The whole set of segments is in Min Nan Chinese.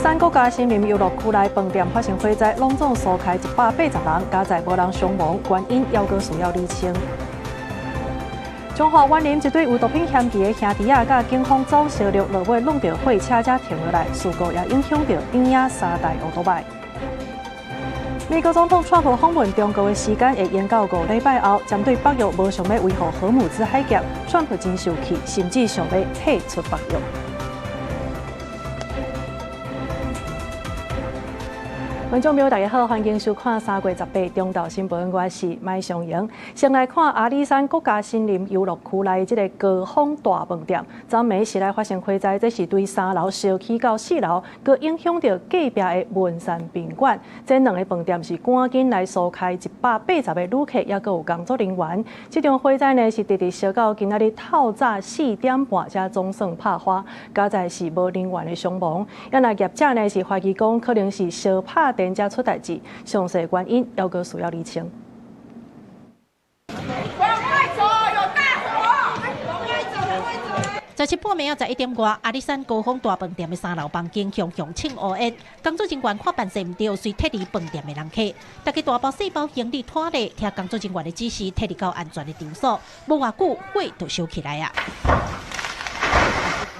山國家森林遊樂區內飯店發生火災，攏總疏開180人，佳哉無人傷亡，原因猶閣需要釐清。彰化員林一對有毒品嫌疑的兄弟仔，佮警方走相著，落尾挵著貨車才停落來，事故也影響著頂野三台歐多擺。美國總統川普訪問中國的時間會延到5禮拜後，針對北約無想欲維護荷姆茲海峽，川普真生氣，甚至想欲退出北約。觀眾朋友，大家好，歡迎收看3月18中晝新聞，我是麥尚瑩。先來看阿里山國家森林遊樂區內這个高峰大飯店，昨暝時來發生火災，這是對三樓燒起到四樓，閣影響著隔壁的文山賓館。這兩个飯店是趕緊來疏開180個旅客，抑閣有工作人員。這場火災呢是直直燒到今仔日透早4點半才總算拍花，佳哉是無人員的傷亡。抑若業者呢是懷疑講可能是燒拍電才出代誌，詳細原因猶閣需要釐清。往外走，有大火！往外走，往外走。17半暝仔11點外，阿里山高峰大飯店的三樓房間熊熊衝烏煙，工作人員看辦勢毋對，隨撤離飯店的人客，大家大包細包行李拖咧，聽工作人員的指示，撤離到安全的場所。無偌久，火就燒起來啊！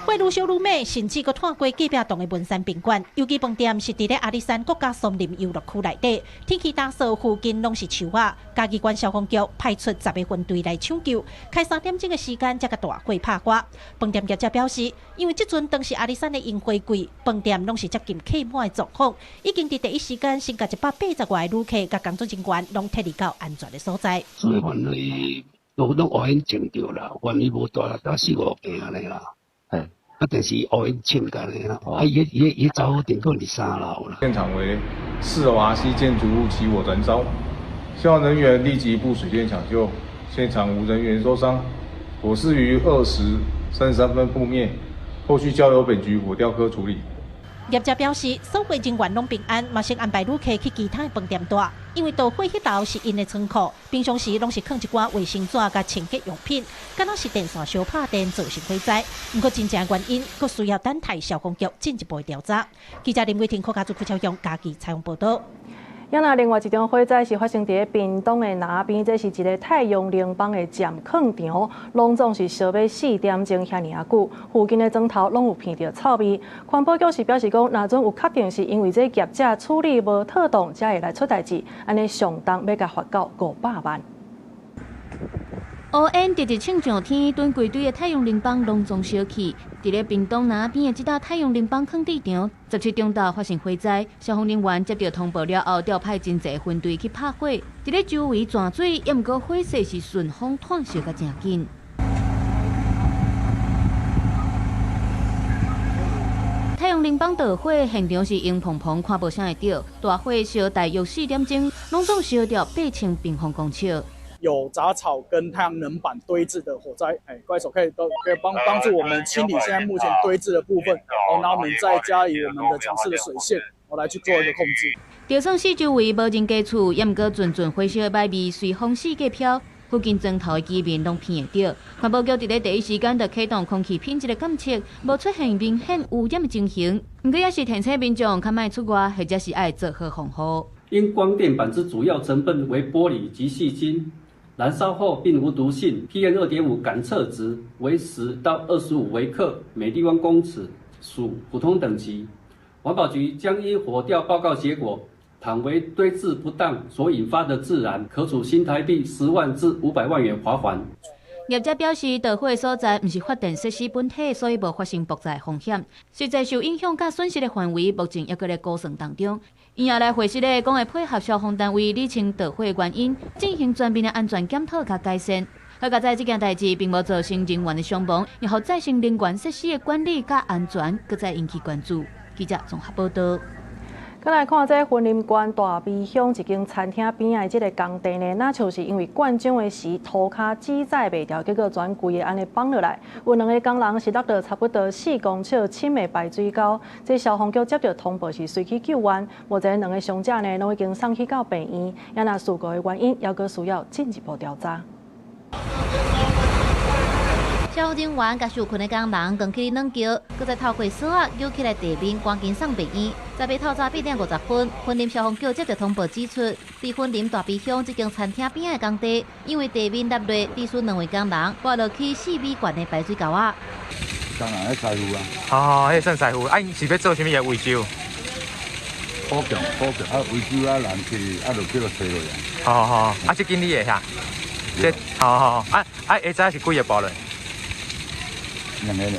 火愈燒愈猛，甚至閣湠過隔壁棟的文山賓館。尤其飯店是佇咧阿里山國家森林遊樂區內底，天氣乾燥，附近攏是樹仔。嘉義縣消防局派出10個分隊來搶救，開3點鐘的時間才共大火拍花。飯店業者表示，因為這陣當是阿里山的櫻花季，飯店攏是接近客滿的狀況，已經佇第一時間先共180外个旅客佮工作人員攏撤離到安全的所在。所以範圍都攏烏煙衝著啦，範圍無大，才四五間按呢啦。啊，但是烏煙衝干的啦，啊，伊伊伊走火點可能佇三樓啦。現場為四樓 RC 建築物起火燃燒，消防人員立即布水電搶救，現場無人員受傷，火勢於2時33分撲滅，後續交由本局火調科處理。業者表示，所有人員攏平安，嘛先安排旅客去其他的飯店蹛，因為導火彼樓是𪜶的倉庫，平常時攏是囥一寡衛生紙佮清潔用品，敢若是電線燒拍電造成火災。毋過真正原因，閣需要等待消防局進一步調查。記者林偉霆、柯家祖、柯超雄，嘉義採訪報導。抑若另外一場火災是發生佇咧屏東的那邊，這是一个太陽能板的暫囥場，攏總是燒欲4點鐘遐爾仔久，附近的磚頭攏有鼻著臭味。環保局是表示講，若準有確定是因為這業者處理無妥當，才會來出代誌，按呢上重欲共罰到500萬。烏煙直直衝上天，躉規堆的太陽能板攏總燒去。佇咧屏東那邊的這搭太陽能板囥置場，17中晝發生火災，消防人員接著通報了後，調派真濟分隊去拍火。佇咧周圍泉水，抑毋過火勢是順風湠燒甲誠緊。太陽能板著火，現場是煙蓬蓬，看無啥會著。大火燒大約4點鐘，攏總燒著8000平方公尺。有雜草跟太陽能板堆置的火災，哎，怪手可以都可以幫幫助我們清理現在目前堆置的部分，哦，那我們再加以我們的強勢的水線，我來去做一個控制。就算四周圍無人家厝，抑毋過陣陣火燒的歹味隨風四界飄，附近磚頭的居民攏鼻會著。環保局佇咧第一時間就啟動空氣品質的監測，無出現明顯污染的情形。毋過也是提醒民眾較莫出外，或者是愛做好防護。因光電板之主要成分為玻璃及矽晶。燃燒後並無毒性，PM 2.5感測值為10到25微克每立方公尺，屬普通等級。環保局將依火調報告結果，倘為堆置不當所引發的自燃，可處新台幣10萬至500萬元罰鍰。業者表示，著火所在毋是發電設施本體，所以無發生爆炸風險。實際受影響佮損失的範圍，目前猶閣咧估算當中。𪜶也來回釋咧，講會配合消防單位理清著火原因，進行全面的安全檢討佮改善。好佳哉這件代誌並無造成人員的傷亡，予再生能源設施的管理佮安全，閣再引起關注。記者綜合報導。閣來看這雲林縣大埤鄉一間餐廳邊仔的這个工地呢，若像是因為灌漿的時塗跤指載袂牢，結果全規个按呢崩落來。有兩個工人是落著差不多4公尺深的排水溝，這消防局接著通報是隨去救援，目前兩个傷者呢，攏已經送去到病院。抑若事故的原因，猶閣需要進一步調查。消防人員共受困的工人扛起軟轎，閣再透過索仔揪起來地面，趕緊送病院。18透早8點50分，雲林消防局接到通報指出，佇雲林大埤鄉這間餐廳邊仔的工地，因為地面塌落，致使兩位工人跋落去4米懸的排水溝仔。工人咧師傅啊。好好，彼算師傅。啊，𪜶是欲做啥物的維修？補強補強啊，維修啊，人去啊，就叫做吹落來。好好好，啊，這間你的遐？這，好好好，啊啊，下早是幾个跋落？兩个爾。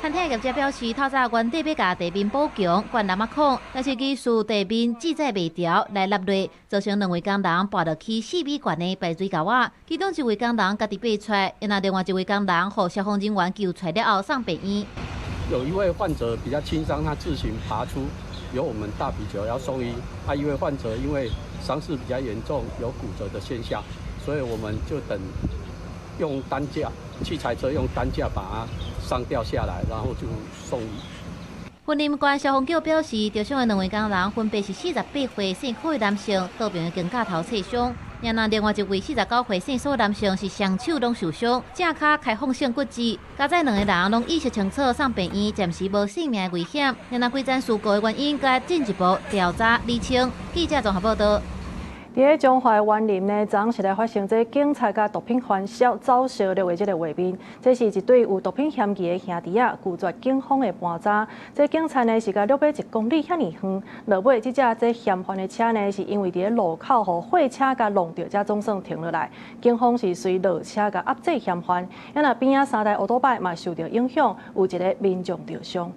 餐廳業者表示，透早原底欲共地面補強、灌籠仔孔，但是技術地面制載袂牢來落落，造成兩位工人跋落去4米懸的排水溝仔，其中一位工人家己爬出來，然後另外一位工人予消防人員救出來了後送病院。有一位患者比較輕傷，他自行爬出，由我們大埤911送醫。啊，一位患者因為傷勢比較嚴重，有骨折的現象，所以我們就等用擔架器材車用擔架把他上吊下來，然後就送醫。雲林縣消防局表示，受傷的兩位工人分別是48歲姓柯的男性，倒爿的肩胛頭切傷；另另外一位49歲姓蘇男性是雙手攏受傷，正跤開放性骨折。佳哉兩個人攏意識清楚，送病院，暫時無性命危險。另外，規樁事故的原因，閣進一步調查釐清。記者綜合報導。佇咧彰化員林呢，昨昏是來發生這警察佮毒品販梟走相掠的這个畫面。這是一對有毒品嫌疑的兄弟仔，拒絕警方的盤查。這警察呢是共掠欲1公里遐爾遠，落尾這隻這嫌犯的車呢，是因為佇咧路口予貨車共弄著，才總算停落來。警方是隨落車共壓制嫌犯，啊若邊仔三台烏多擺嘛受著影響，有一个民眾著傷。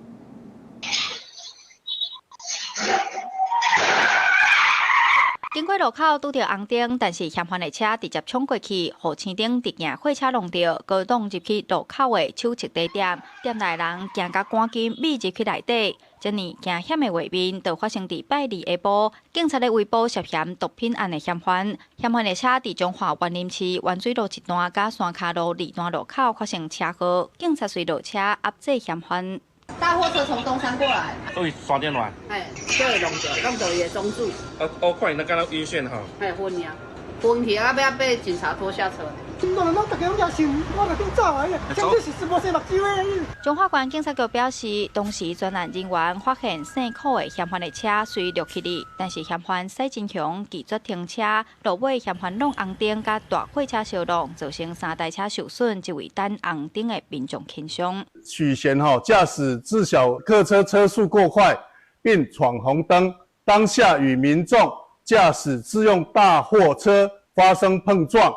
經過路口拄著紅燈，但是嫌犯的車直接衝過去，予青燈直行貨車弄著，閣擋入去路口的手測地點，店內人驚甲趕緊覕入去內底。這呢驚險的畫面，就發生佇拜二下晡，警察咧圍捕涉嫌毒品案的嫌犯，嫌犯的車佇彰化員林市員水路一段佮山跤路二段路口發生車禍，警察隨落車壓制嫌犯。大貨車從東山過來，對山頂來，哎，對，弄著，弄著伊的中柱。我看伊那敢若暈眩吼。嘿，昏呀，昏去啊，欲被警察拖下車。彰化縣警察局表示，當時專案人員發現姓柯的嫌犯的車隨掠去哩，但是嫌犯駛真兇，拒絕停車，落尾嫌犯挵紅燈佮大貨車相撞，造成三台車受損，一位等紅燈的民眾輕傷。許賢吼駕駛自小客車車速過快，並闖紅燈，當下與民眾駕駛自用大貨車發生碰撞。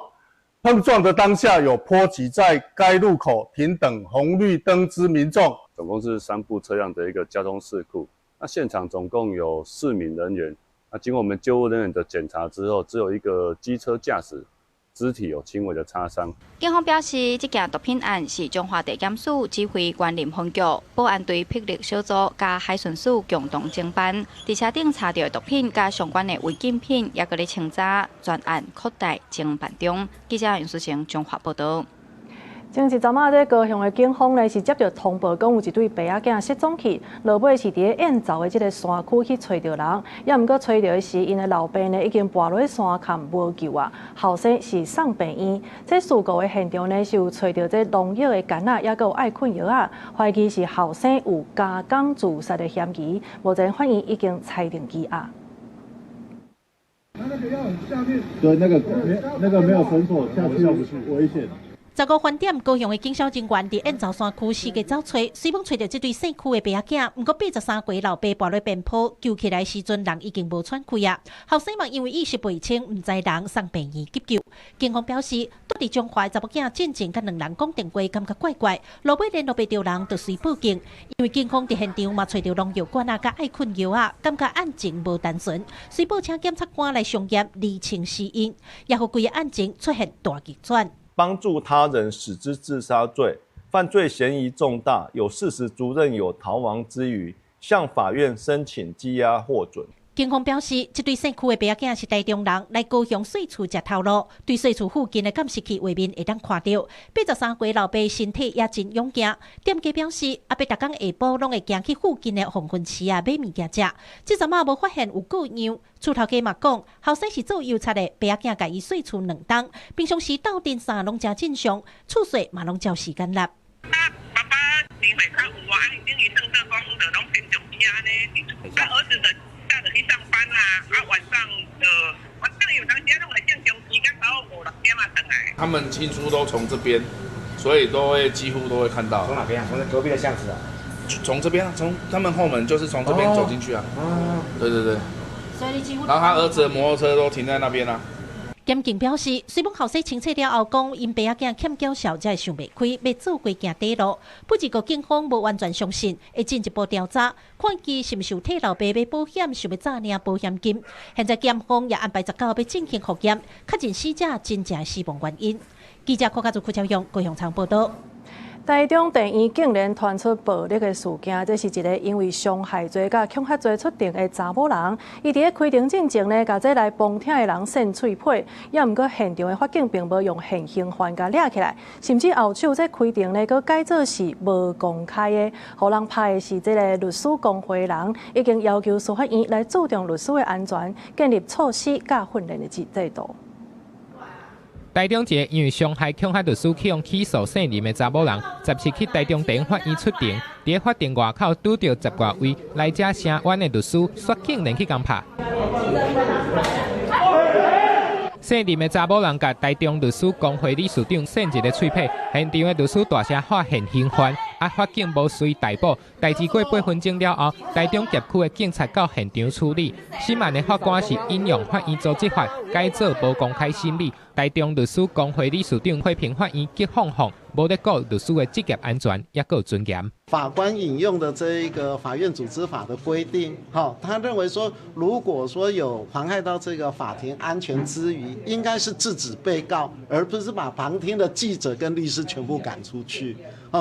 碰撞的當下，有波及在該路口停等紅綠燈之民眾。總共是3部車輛的一個交通事故。那現場總共有4名人員。那經過我們救護人員的檢查之後，只有一個機車駕駛肢體有輕微的擦傷。警方表示，這件毒品案是彰化地檢署指揮員林分局保安隊霹靂小組佮海巡署共同偵辦。佇車頂查著毒品佮相關的違禁品，猶閣咧清查，全案擴大偵辦中。記者楊淑晴彰化報導。前一陣仔，這高雄的警方呢是接著通報，講有一對爸仔囝失蹤去，落尾是佇咧燕巢的這个山區去揣著人，猶毋過揣著的時，𪜶的老爸呢已經跋落山坎無救啊，後生是送病院。這事故的現場呢是有揣著這農藥的桿仔，猶閣有愛睏藥仔，懷疑是後生有加工自殺的嫌疑。目前法院已經裁定羈押。那個要下面，對，那個沒有繩索下去危險。15番點，高雄的警消人員佇燕巢山區四界走揣，雖罔揣著這對姓區的爸仔囝，毋過83歲老爸跋落邊坡，救起來時陣人已經無喘氣啊。後生嘛因為意識袂清，毋知人送病院急救。警方表示，住佇彰化的查某囝進前佮兩人講電話，感覺怪怪，落尾聯絡袂著人，就隨報警。因為警方佇現場嘛揣著農藥罐仔佮愛睏藥仔，感覺案情無單純，隨報請檢察官來相驗釐清死因，也予規个案情出現大逆轉。幫助他人使之自殺罪，犯罪嫌疑重大，有事實足認有逃亡之虞，向法院申請羈押獲准。警方表示，這對姓區的爸仔囝是台中人，來高雄細厝食頭路，對細厝附近的監視器畫面會當看著。83歲老爸身體也真勇健。店家表示，阿伯逐工下晡攏會行去附近的黃昏市啊買物件食，這陣仔無發現有過樣。厝頭家嘛講，後生是做郵差的，爸仔囝共伊細厝兩冬，平常時鬥陣啥攏誠正常，厝稅嘛攏照時間納。爸爸，你會較有啊？等於上做工就攏平常時按呢，啊兒子就去上班啊，啊晚上我等有當時攏會正常時間到5、6點啊轉來。他們進出都從這邊，所以都會幾乎都會看到。從哪邊啊？從隔壁的巷子啊？從這邊啊，從他們後門就是從這邊走進去啊。哦，對對對。所以你幾乎。然後他兒子的摩托車都停在那邊啊。檢警表示，雖罔後生清楚了後，講𪜶爸仔囝欠繳小才會想袂開，欲做規行短路。不過警方無完全相信，會進一步調查，看伊是毋是有替老爸買保險，想欲詐領保險金。現在檢方也安排19號欲進行複驗，確認死者真正死亡原因。記者柯家祖、柯超勇、高雄場報道。台中地院竟然傳出暴力的事件，這是一个因為傷害罪佮恐嚇罪出庭的查某人，伊佇咧開庭進前呢，共這來旁聽的人扇喙皮，也毋過現場的法警並無用現行犯共掠起來，甚至後手這開庭呢，閣改做是無公開的，予人拍的是這个律師公會人，已經要求司法院來注重律師的安全，建立措施佮訓練的制度。台中一个因為傷害恐嚇律師去予起訴姓林的查某人，17去台中地法院出庭，佇法庭外口拄著10外位來遮聲援的律師，煞竟然去共拍。姓林的查某人共台中律師公會理事長扇一个喙皮，現場的律師大聲喊現行犯，啊，法警無隨逮捕。代誌過8分鐘了後，台中協區的警察到現場處理。審案的法官是引用法院組織法，改做無公開審理。台中律師公會理事長批評法院激放放，無咧顧律師的職業安全，抑閣有尊嚴。法官引用的這一個法院組織法的規定，他認為說，如果說有妨害到這個法庭安全之餘，應該是制止被告，而不是把旁聽的記者跟律師全部趕出去。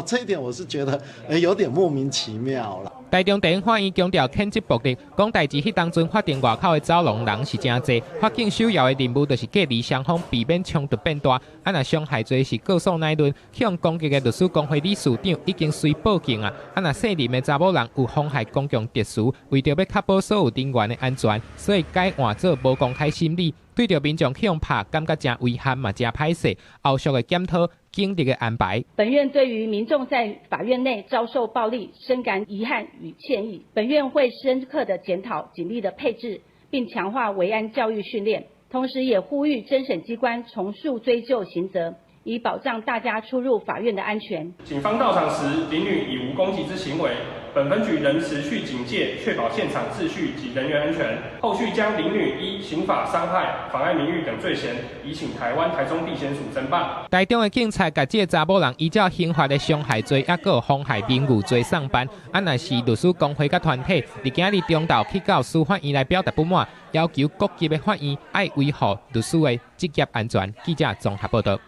這一點我是覺得有點莫名其妙了。台中地法院強調譴責暴力，講代誌彼當陣法庭外口的走廊人是誠濟，法警首要的任務就是隔離雙方，避免衝突變大。啊，若傷害罪是告訴乃論，去予攻擊的律師公會理事長已經隨報警啊。啊，若姓林的查某人有妨害公共秩序，為著欲確保所有人員的安全，所以改換做無公開審理。對著民眾去予拍，感覺誠遺憾嘛，誠歹勢。後續的檢討警力的安排。本院對於民眾在法院內遭受暴力，深感遺憾與歉意。本院會深刻的檢討警力的配置，並強化維安教育訓練，同時也呼籲偵審機關從速追究刑責，以保障大家出入法院的安全。警方到場時，林女已無攻擊之行為。本分局仍持續警戒，確保現場秩序及人員安全。後續將林女依刑法傷害、妨礙名譽等罪嫌，移請台灣台中地檢署偵辦。台中的警察共這个查某人依照刑法的傷害罪，抑閣有妨害名譽罪送辦。啊，若是律師公會佮團體，佇今日中晝去到司法院來表達不滿，要求各級的法院愛維護律師的職業安全。記者綜合報道。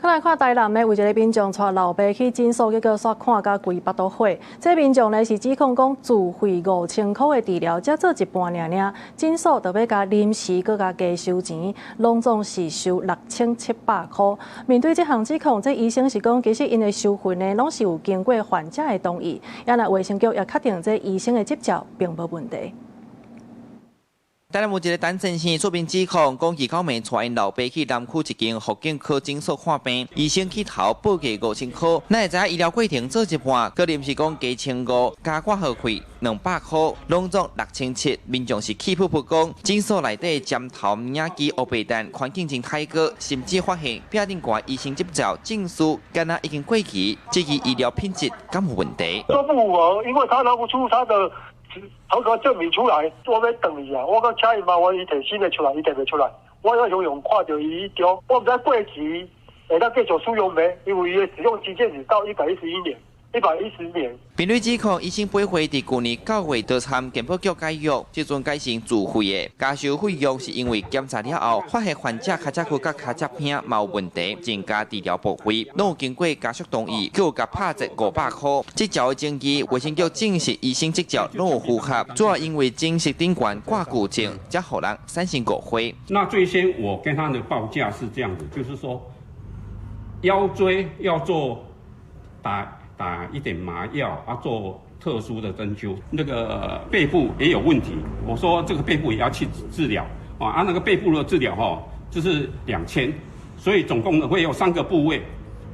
閣來看台南的有一个民眾帶老爸去診所，結果煞看甲規腹肚火。這民眾呢是指控講自費5000箍的治療，才做一半爾爾，診所就欲共臨時閣共加收錢，攏總是收6700箍。面對這項指控，這醫生是講其實𪜶的收費呢，攏是有經過患者的同意。也若衛生局也確定這醫生的執照並無問題。台南有一个陳先生出面指控，講29暝帶𪜶老爸去南區一間復健科診所看病，醫生起頭報價5000箍，哪會知影醫療過程做一半，閣臨時講加1500，加掛號費200箍，攏總6700。民眾是氣噗噗講，診所內底針頭、影機、烏白單，環境真歹過，甚至發現壁頂掛醫生執照證書，敢若已經過期，這個醫療品質敢有問題？都不符合，因為他拿不出他的合格證明出來，我欲轉伊啊！我閣請伊麻煩伊提新的出來，伊提袂出來。我要雄雄看著伊彼張，我毋知過期會當繼續使用袂，因為伊的使用期限是到111年。110年。病例指控，醫生8歲佇舊年9月就參健保局解約，這陣改成自費的。加收費用是因為檢查了後，發現患者跤脊骨佮跤脊片嘛有問題，增加治療部費，攏有經過家屬同意，閣有共拍折500箍。這條的爭議，衛生局證實醫生執照攏有符合，主要因為診室頂懸掛舊證，才予人產生誤會。那最先我跟他的報價是這樣子，就是說腰椎要做打一點麻藥啊，做特殊的針灸，那個背部也有問題。我說這個背部也要去治療啊，那個背部的治療哈，就是2000，所以總共的費用三個部位，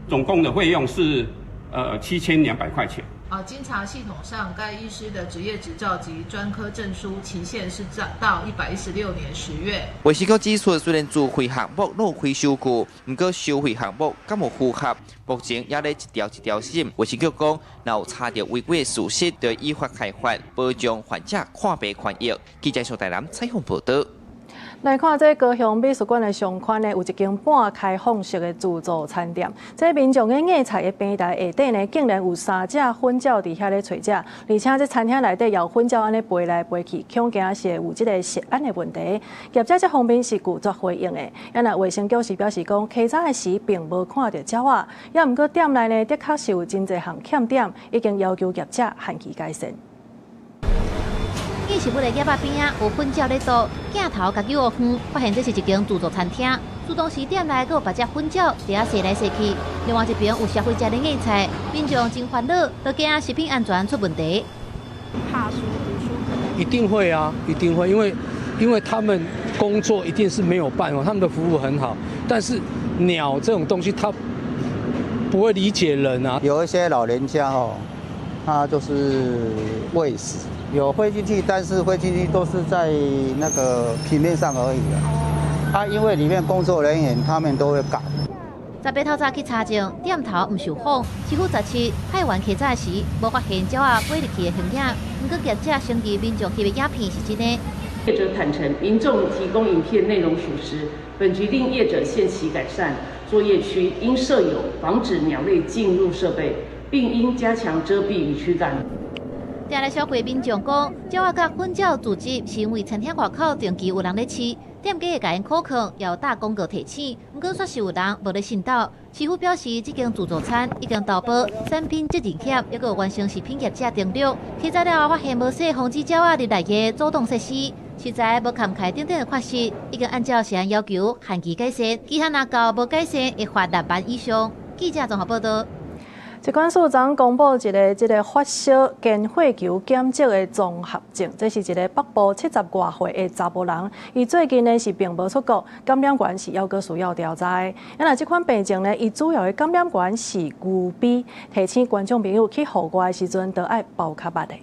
總共的費用是7200塊錢。啊，經查系統上，該醫師的執業執照及專科證書期限是到116年10月。衛生局指出，雖然自費項目攏有開收據，毋過收費項目敢有符合，目前也咧一條一條審。衛生局講，若有查著違規的事實，就依法開罰，保障患者看病權益。記者蘇台南採訪報導。來看這高雄美術館的上寬呢，有一間半開放式的自助餐店。這民眾咧嗌菜的平台下底呢，竟然有三隻糞鳥佇遐咧揣食，而且這餐廳內底有糞鳥按呢飛來飛去，恐驚是會有這个食安的問題。業者這方面是拒絕回應的。啊若衛生局是表示講，稽查的時並無看著鳥仔，也毋過店內呢的確是有真濟項欠點，已經要求業者限期改善。見食物的業仔邊仔有糞鳥咧踱，鏡頭共睭予遠，發現這是一間自助餐廳。自當時店內閣有別隻糞鳥佇遐踅來踅去。另外一邊有消費者咧嗌菜，民眾真煩惱，都驚食品安全出問題。怕書讀書可能一定會啊，一定會，因為他們工作一定是沒有辦法，他們的服務很好，但是鳥這種東西，它不會理解人啊。有一些老人家哦，他就是餵食。有飛進去，但是飛進去都是在那個平面上而已啊。因為裡面工作人員他們都會趕。18透早去查證，店頭毋受訪。師傅17派員稽查時，無發現鳥仔飛入去的痕影。毋過業者承認民眾翕的影片是真的。業者坦承，民眾提供影片內容屬實，本局令業者限期改善。作業區應設有防止鳥類進入設備，並應加強遮蔽與驅趕。店內消費民眾講，鳥仔佮糞鳥聚集，是因為餐廳外口定期有人咧飼，店家會共𪜶口控，也有打廣告提醒，毋過煞是有人無咧信道。市府表示，這間自助餐已經投報產品責任險，抑閣有完成食品業者登錄。稽查了後發現無洗防止鳥仔入來的阻擋設施，實在無掩蓋等等的缺失，已經按照食安要求限期改善。期限若到無改善，會罰6萬以上。記者綜合報導。疾管署昨公布一个這个發燒間血球減少的綜合症，這是一个北部70外歲的查埔人，伊最近呢是並無出國，感染源是猶閣需要調查的。啊，若這款病症呢，伊主要的感染源是牛臏，提醒觀眾朋友去戶外的時陣都愛包較密的。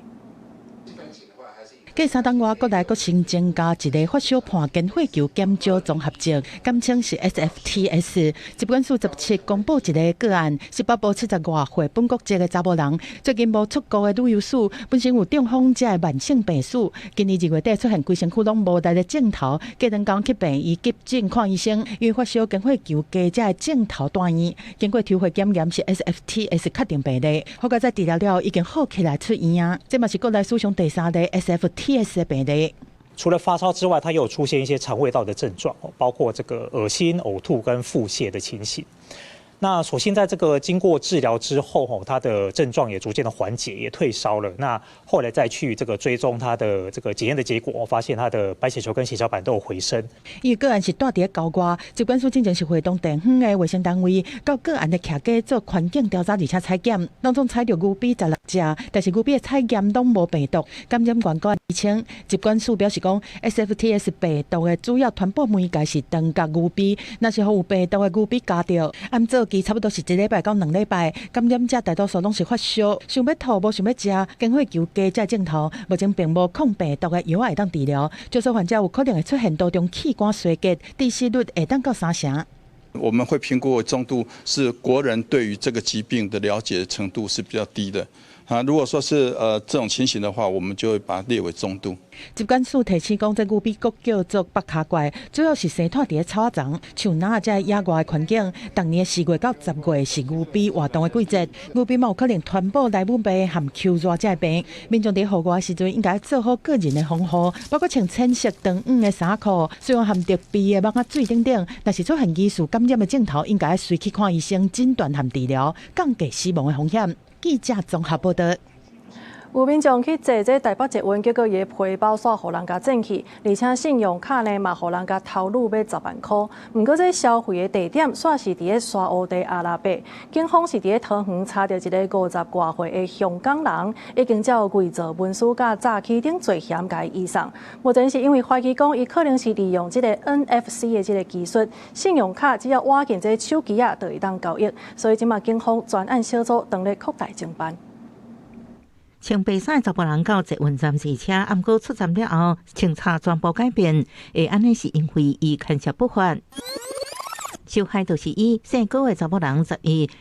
過三冬外，國內閣新增加一个發燒伴間血球減少綜合症，簡稱是 SFTS。疾管署17公布一个個案，是北部70外歲本國籍的查某人，最近無出國的旅遊史，本身有中風這个慢性病史。今年2月底出現規身軀攏無力的症頭，隔兩工去病院急診看醫生，因為發燒間血球低這个症頭住院，經過抽血檢驗是 SFTS 確定病例，好佳哉治療了後已經好起來出院啊！這嘛是國內史上第三例 SFTS 的病例。除了發燒之外，他也有出現一些腸胃道的症狀，包括這個噁心、嘔吐跟腹瀉的情形。那所幸在這個經過治療之後，吼，他的症狀也逐漸的緩解，也退燒了。那後來再去這個追蹤他的這個檢驗的結果，發現他的白血球跟血小板都有回升。因為個案是蹛佇咧郊外，疾管署進前是會同地方的衛生單位到個案的徛家做環境調查，而且採檢，當中採著牛臏16隻，但是牛臏的採驗攏無病毒，感染源閣釐清。疾管署表示講，SFTS 病毒的主要傳播媒介是腸共牛臏，若是予有病毒的牛臏咬著，按做期差不多是一禮拜到兩禮拜，感染者大多數攏是發燒，想欲吐，無想欲食，間血球低這症頭，目前並無抗病毒的藥會當治療，少數患者有可能會出現多重器官衰竭，致死率會當到3成。我們會評估為中度，是國人對於這個疾病的了解程度是比較低的。啊，如果說是這種情形的話，我們就會把它列為中度。疾管署提醒講，這牛臥閣叫做北跤怪，主要是生蹛佇咧草仔叢、樹林這野外的環境。逐年4月到10月是牛臥活動的季節，牛臥嘛有可能傳播萊姆病和秋熱這个病。民眾佇戶外時陣應該做好個人的防護，包括穿淺色長黃的衫褲，使用含特備的網仔水等等。若是出現疑似感染的症頭，應該隨去看醫生診斷和治療，降低死亡的風險。記者綜合報道。有民眾去坐這台北捷運，結果伊的皮包煞予人共剪去，而且信用卡呢嘛予人共偷擄欲10萬箍。毋過這消費的地點煞是佇咧沙烏地阿拉伯，警方是佇咧桃園查著一个50外歲的香港人，已經照偽造文書佮詐欺等罪嫌共伊移送。目前是因為懷疑講，伊可能是利用這个 NFC 的這个技術，信用卡只要倚近這个手機仔就會當交易，所以這馬警方專案小組當咧擴大偵辦。穿白衫的查埔人到捷運站坐車，毋過出站了後，穿插全部改變，會按呢是因為伊牽涉不法。受害就是伊姓高的查某人，11下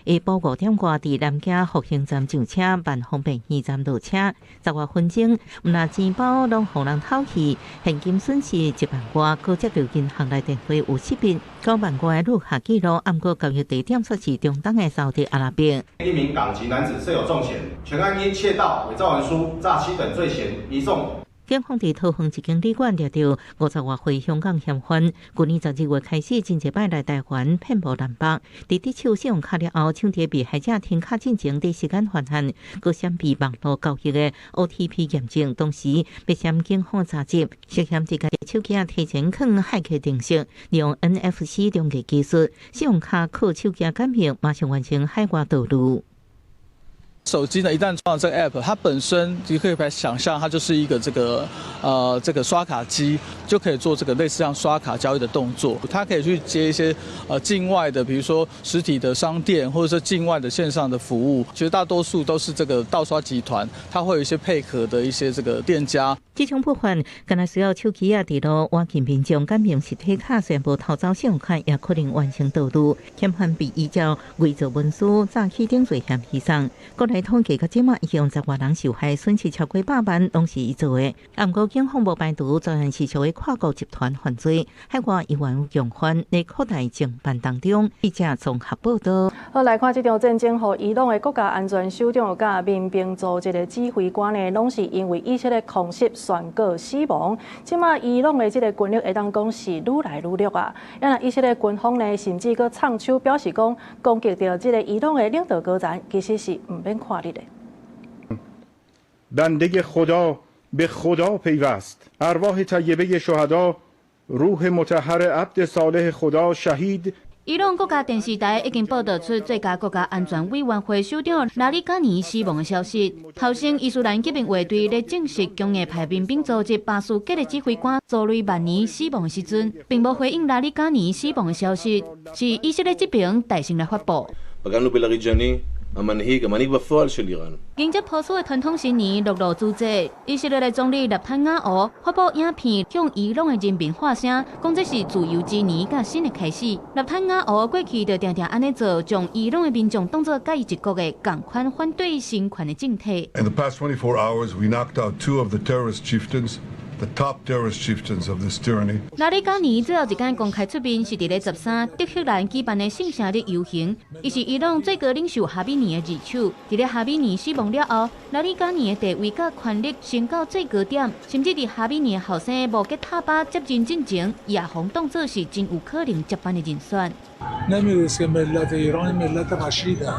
晡5點外佇南京復興站上車，萬方便園站落車，10外分鐘，毋但錢包攏予人偷去，現金損失1萬外，閣接著銀行來電話有識別9萬外的錄下記錄，毋過交易地點卻是中東的沙特阿拉伯。一名港籍男子設有重嫌，全案因竊盜、偽造文書、詐欺等罪嫌移送。警方佇桃園一間旅館掠著50外歲香港嫌犯，舊年12月開始，真濟擺來台灣遍佈南北。佇得手信用卡了後，搶佇被害者停卡進前，佇時間犯案，閣閃避網路交易的 OTP 驗證，同時欲閃警方查緝，涉嫌佇家己手機仔提前囥駭客程式，利用 NFC 中介技術，信用卡靠手機感應，馬上完成海外盜錄。手機呢，一旦裝了這個 app，它本身你可以來想象，它就是一個這個刷卡機，就可以做這個類似像刷卡交易的動作。它可以去接一些境外的，比如說實體的商店，或者說境外的線上的服務。絕大多數都是這個盜刷集團，它會有一些配合的一些這個店家。這種不法，敢若需要手機仔佇路倚近民眾感應實體卡，雖然無偷走信用卡，也可能完成盜錄。嫌犯被依照偽造文書、詐欺等罪嫌移送。國內統計到這馬已經10外人受害，損失超過100萬，攏是伊做的。毋過警方無排除專案是屬於跨國集團犯罪，海外猶原有共犯，咧擴大偵辦當中。記者綜合報道。好，來看這場戰爭，予伊朗的國家安全首長佮民兵組織的指揮官呢，攏是因為以色列空襲宣告死亡。這馬伊朗的這个軍力會當講是愈來愈弱啊。啊，以色列軍方呢，甚至閣唱秋表示講，攻擊著這个伊朗的領導高層，其實是毋免看日的。 بنده خدا به خدا پیوست ارواح طیبه شهدا روح مطهر عبد صالح خدا شهید 伊朗國家電視台已經報道出最高國家安全委員會首長拉里加尼死亡的消息。頭先，伊斯蘭革命衛隊咧證實強硬派民兵組織巴斯傑的指揮官蘇雷曼尼死亡的時陣，並無回應拉里加尼死亡的消息，是以色列這邊代先來發布。迎接波斯的傳統新年陸路主宰，以色列的總理納坦雅胡發布影片，向伊朗的人民發聲，講這是自由之年佮新的開始。納坦雅胡過去就定定按呢做，將伊朗的民眾當做佮伊一國的仝款反對新權的政體。 In the past 24 hours, we knocked out two of the terrorist chieftains. The top terrorist chieftains of this tyranny. 拉里加尼最後一擺公開出面是佇咧13德黑蘭舉辦的聖城日遊行，伊是伊朗最高領袖哈米尼的二手。佇咧哈米尼死亡了後，拉里加尼的地位佮權力升到最高點，甚至佇哈米尼的後生穆傑塔巴接任進前，伊也予當做是真有可能接班的人選。نمی‌دونست که ملت ایران ملت رشیدن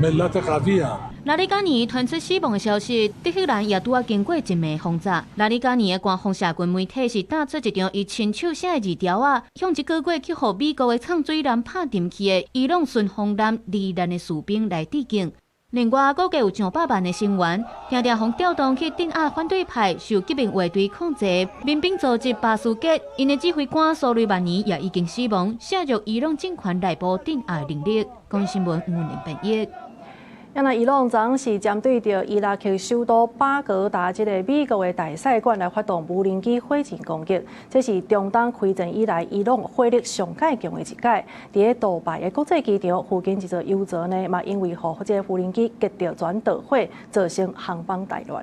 ملت قوی 拉里加尼傳出死亡的消息，德黑蘭也拄仔經過一暝轟炸。拉里加尼的官方社群媒體是打出一張伊親手寫的字條仔，向這個月去予美國的藏水艦拍沉去的伊朗順風艦罹難的士兵來致敬。另外，估計有上百萬的成員，定定予調動去鎮壓反對派，受革命衛隊控制民兵組織巴斯傑，𪜶的指揮官蘇雷曼尼也已經死亡，削弱伊朗政權內部鎮壓能力。公視新聞吳林編譯。啊，那伊朗昨是針對著伊拉克首都巴格達這个美國的大使館來發動無人機火箭攻擊，這是中東開戰以來伊朗火力上蓋強的一擺。佇咧杜拜的國際機場附近一座油槽呢，嘛因為予這個無人機擊著轉導火，造成航班大亂。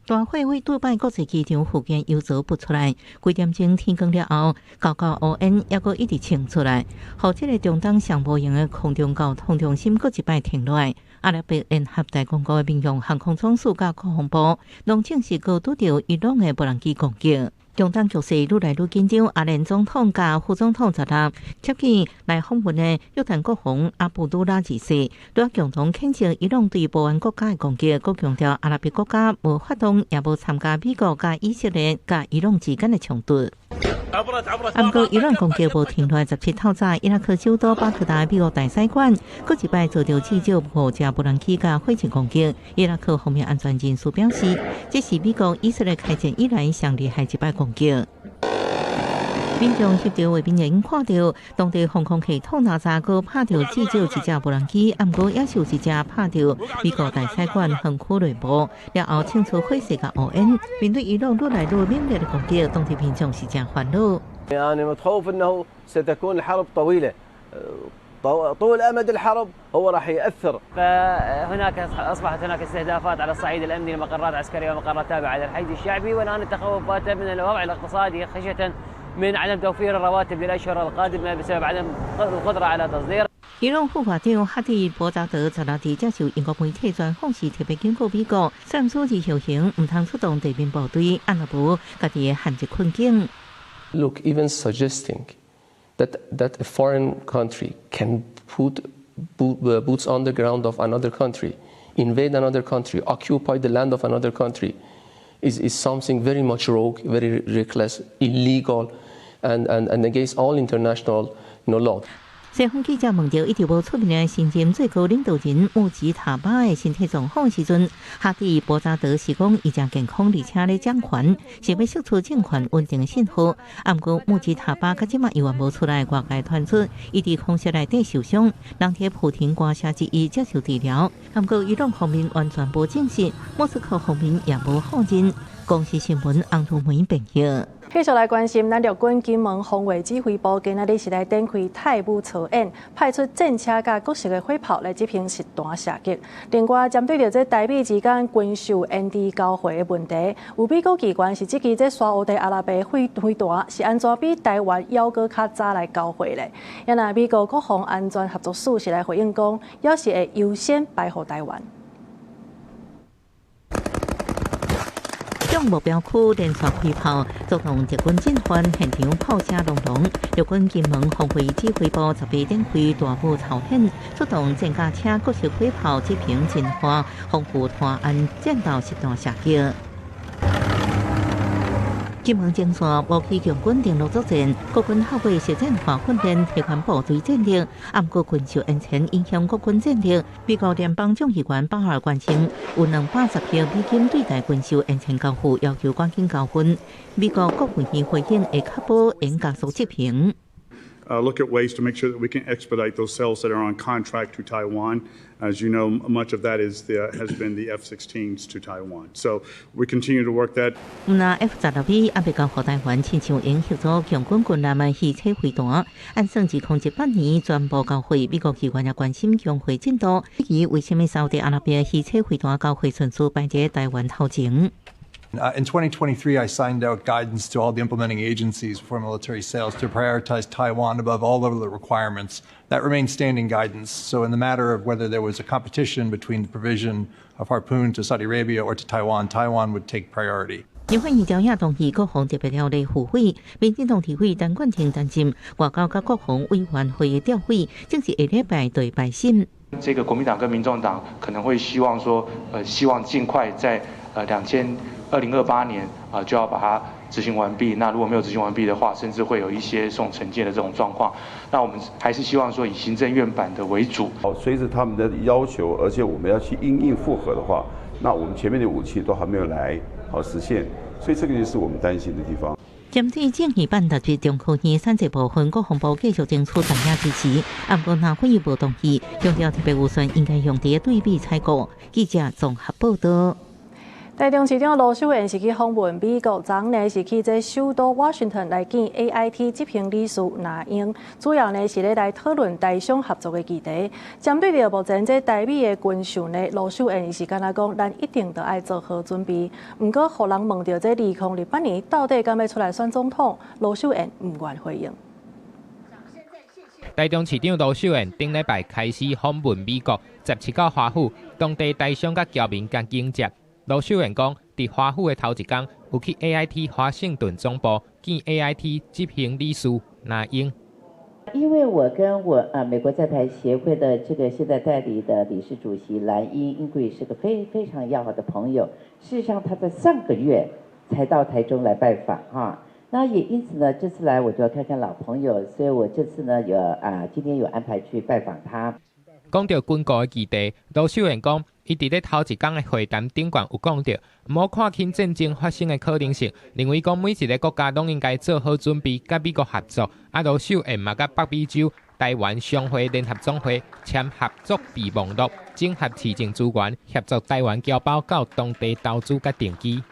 大火佇杜拜國際機場附近油槽噴出來，幾點鐘天光了後，厚厚烏煙猶閣一直衝出來，予這个中東上無閒的空中交通中心閣一擺停落來。阿拉伯聯合大公國的民用航空總署佮國防部，攏證實閣拄著伊朗的無人機攻擊。中東局勢愈來愈緊張，阿聯總統佮副總統十六接見來訪問的約旦國王阿卜杜拉二世，都共同譴責伊朗對波灣國家的攻擊，閣強調阿拉伯國家無發動也無參加美國佮以色列佮伊朗之間的衝突。毋過伊朗攻擊無停落來，17透早，伊拉克首都巴格達美國大使館，閣一擺遭著至少五架無人機佮火箭攻擊。伊拉克方面安全人士表示，這是美國以色列開戰以來上厲害一擺攻擊。民眾翕著畫面，看著當地防空系統哪吒閣拍著至少一隻無人機，毋過也是有一隻拍著美國大使館園區內部，了後衝出火勢佮烏煙。面對伊朗愈來愈猛烈的攻擊，當地民眾是誠煩惱。 أنا متخوف أنه ستكون الحرب طويلة طول أمد الحرب هو راح يأثر. فهناك أصبحت هناك استهدافات على الصعيد الأمني لمقرات عسكرية ومقرات تابعة للحشد الشعبي، والآن التخوف بات من الوضع الاقتصادي خشية من عدم توفير الرواتب للأشهر القادمة بسبب عدم القدرة على تصدير. 伊朗副外長哈蒂博扎德十六佇接受英國媒體專訪時，特別警告美國，暫時而行，毋通出動地面部隊，按若無，家己會陷入困境。 Look, even suggesting that a foreign country can put boots on the ground of another country, invade another country, occupy the land of another country, is something very much rogue, very reckless, illegal, and against all international law. 西方記者問著一直無出面的新任最高領導人穆吉塔巴的身體狀況時陣，哈蒂博扎德是講伊誠健康，而且咧掌權，是欲釋出政權穩定的信號。毋過穆吉塔巴到這馬猶原無出來，外界傳出伊佇空襲內底受傷，人佇普廷官舍之一接受治療。毋過伊朗方面完全無證實，莫斯科方面也無否認。公視新聞洪如梅編譯。繼續來關心，咱陸軍金門防衛指揮部今仔日是來展開太武操演，派出戰車佮各式的火炮來執行實彈射擊。另外，針對著這台美之間軍售延遲交貨的問題，有美國機關是質疑這沙烏地阿拉伯飛彈是按怎比台灣猶閣較早來交貨咧？啊若美國國防安全合作署是來回應講，猶是會優先排予台灣。向目標區連續開炮，出動敵軍進犯，現場炮聲隆隆。陸軍金門防衛指揮部18展開大武操演，出動戰甲車、各式火炮執行陣化，防護台灣戰鬥實彈射擊。金門前線無期共軍登陸作戰，國軍後備實戰化訓練，提懸部隊戰力，毋過軍售延遲影響國軍戰力。美國聯邦眾議員巴爾關心，有210億美金對台軍售延遲交付，要求趕緊交付。美國國務院回應會確保應加速執行。 Look at ways to make sure that we can expedite those sales that are on contract to Taiwan. As you know, much of that has been the F-16s to Taiwan. So we continue to work that. 毋但 F-16V 猶未交予台灣，親像𪜶協助共軍軍艦的魚叉飛彈，按算2018年全部交貨。美國議員也關心供貨進度，質疑為啥物沙烏地阿拉伯魚叉飛彈交貨順序排佇台灣頭前。 In 2023, I signed out guidance to all the implementing agencies for military sales to prioritize Taiwan above all other requirements. That remains standing guidance. So, in the matter of whether there was a competition between the provision of Harpoon to Saudi Arabia or to Taiwan, Taiwan would take priority. 立法院朝野同意國防特別條例付委，民進黨立委陳冠廷擔心外交佮國防委員會的調委，正是下禮拜就會排審。這個國民黨跟民眾黨可能會希望說，希望盡快在2028年啊就要把它執行完畢。那如果沒有執行完畢的話，甚至會有一些送懲戒的這種狀況。那我們還是希望說以行政院版的為主。好，隨著他們的要求，而且我們要去因應複核的話，那我們前面的武器都還沒有來好實現，所以這個就是我們擔心的地方。針對政協辦特別中科院產這部分，國防部繼續爭取專家支持，毋過若會議無同意，強調特別預算應該用佇對美採購。記者綜合報道。台中市長盧秀燕是去訪問美國，昨昏呢是去這首都華盛頓來見 AIT 執行理事藍鷹，主要呢是咧來討論台商合作的議題。針對著目前這台美的軍售呢，盧秀燕伊是敢若講，咱一定著愛做好準備。毋過，予人問著這2028年到底敢欲出來選總統，盧秀燕毋願回應。台中市長盧秀燕頂禮拜開始訪問美國，17號華府，當地台商佮僑民共迎接。盧秀燕講，佇華府的頭一工，有去 AIT 華盛頓總部見 AIT 執行理事藍鷹。因為我跟我美國在台協會的這個現在代理的理事主席藍鷹英貴是個非常要好的朋友。事實上，他在上個月才到台中來拜訪哈。那也因此呢，這次來我就要看看老朋友，所以我這次呢有今天有安排去拜訪他。講著軍購的議題，盧秀燕講，伊佇咧頭一工的會談頂懸有講著，毋好看輕戰爭發生的可能性，認為講每一个國家攏應該做好準備，佮美國合作。啊，盧秀燕嘛佮北美洲台灣商會聯合總會簽合作備忘錄，整合市政資源，協助台灣僑胞到當地投資佮定居。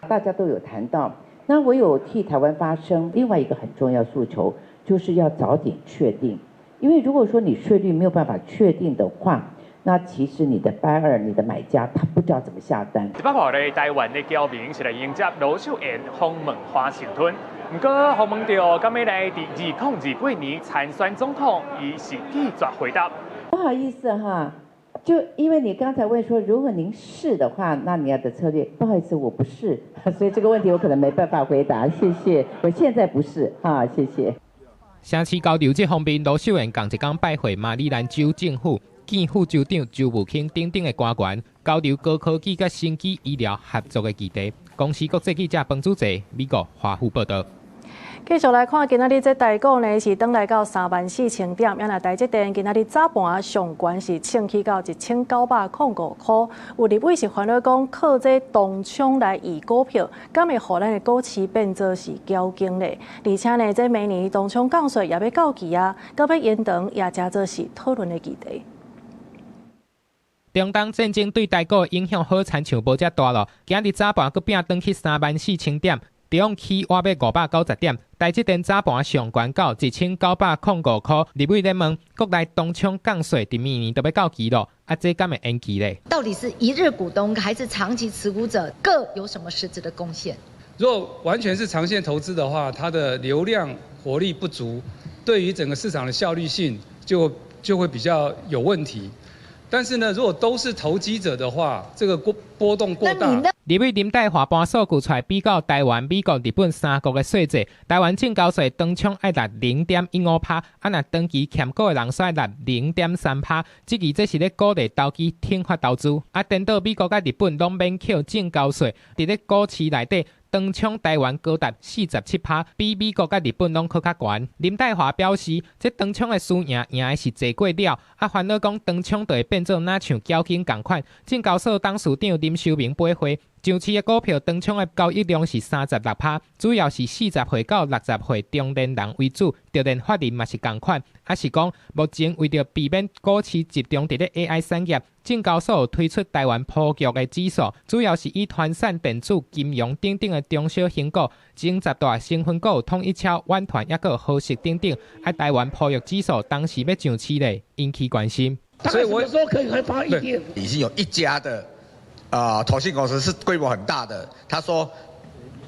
大家都有談到，那我有替台灣發聲。另外一個很重要訴求，就是要早點確定。因為如果說你稅率沒有辦法確定的話，那其實你的 buyer、你的買家，他不知道怎麼下單。18號咧，台灣的僑民是來迎接盧秀燕訪問華盛頓。毋過，訪問著敢欲來佇2028年參選總統，伊是拒絕回答。不好意思哈，就因為你剛才問說，如果您是的話，那你要的策略，不好意思，我不是，所以這個問題我可能沒辦法回答。謝謝，我現在不是，哈，謝謝。城市交流這方面，盧秀燕仝一工拜會馬里蘭州政府，見副州長周武卿等等的官員，交流高科技佮生技醫療合作的議題。公視國際記者彭祖澤，美國華府報道。繼續來看，今仔日這台股呢是轉來到34,000點，啊若台積電今仔日早盤上懸是衝起到1905塊。有立委是煩惱講，靠這當沖來移股票，敢會予咱的股市變做是攪經咧？而且呢，這明年當沖降稅也欲到期啊，閣欲延長也成做是討論的議題。中東戰爭對台股影響好親像無遮大囉，今日早盤閣拼轉去34,000點。中起倚欲590點，台積電早盤上懸到1905塊。立委咧問，國內當沖降稅佇明年就欲到期囉，啊，這敢會延期咧？到底是一日股東還是長期持股者各有什麼實質的貢獻？若完全是長線投資的話，它的流量活力不足，對於整個市場的效率性就會比較有問題。但是呢，如果都是投機者的話，這個波動過大。立委林岱樺搬數據出來比較台灣、美國、日本三國的稅制，台灣證交所當沖愛納0.15%，啊若長期欠股的人煞納0.3%，質疑這是咧鼓勵投機懲罰投資。啊，顛倒美國佮日本攏免扣證交稅，佇咧股市內底，當沖台灣高達47%，比美國佮日本攏閣較懸。林岱樺表示，這當沖的輸贏贏的是坐過了，啊煩惱講當沖就會變做若像攪金仝款。證交所董事長林修明掰話，上市的股票當沖的交易量是36%，主要是40歲到60歲中年人為主，就連法人嘛是仝款。抑是講，目前為著避免股市集中佇咧 AI 產業，證交所有推出台灣布局的指數，主要是以傳產電子、金融等等的中小型股，前十大成分股統一超、遠傳抑閣好食等等。啊，台灣布局指數當時欲上市咧，引起關心。所以我說可以開發一點。已經有一家的投信公司是規模很大的，他說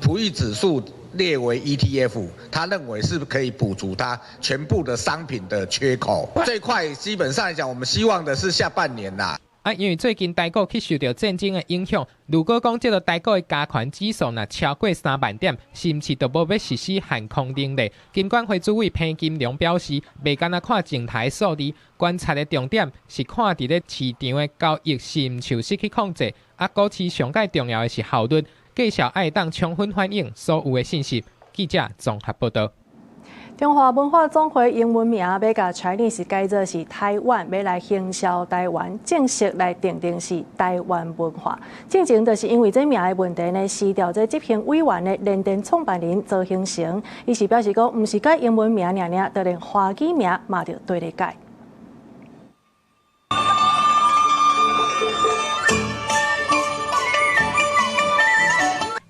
璞玉指數列為 ETF，他認為是可以補足他全部的商品的缺口。這塊基本上來講，我們希望的是下半年啦。啊，因為最近台股去受著戰爭的影響，如果講這个台股的加權指數若超過3萬點，是毋是就無欲實施限空令咧？金管會主委彭金龍表示，袂干焦看靜態數字，觀察的重點是看佇咧市場的交易是毋受失去控制。啊，股市上蓋重要的是效率，價數愛當充分反映所有的信息。記者綜合報道。中華文化總會英文名欲共 Chinese 改做是台灣，欲來行銷台灣，正式來定定是台灣文化。進前就是因為這名的問題呢，辭掉這執行委員的聯電創辦人曹興誠，伊是表示講，毋是改英文名爾爾，就連華語名嘛著綴咧改。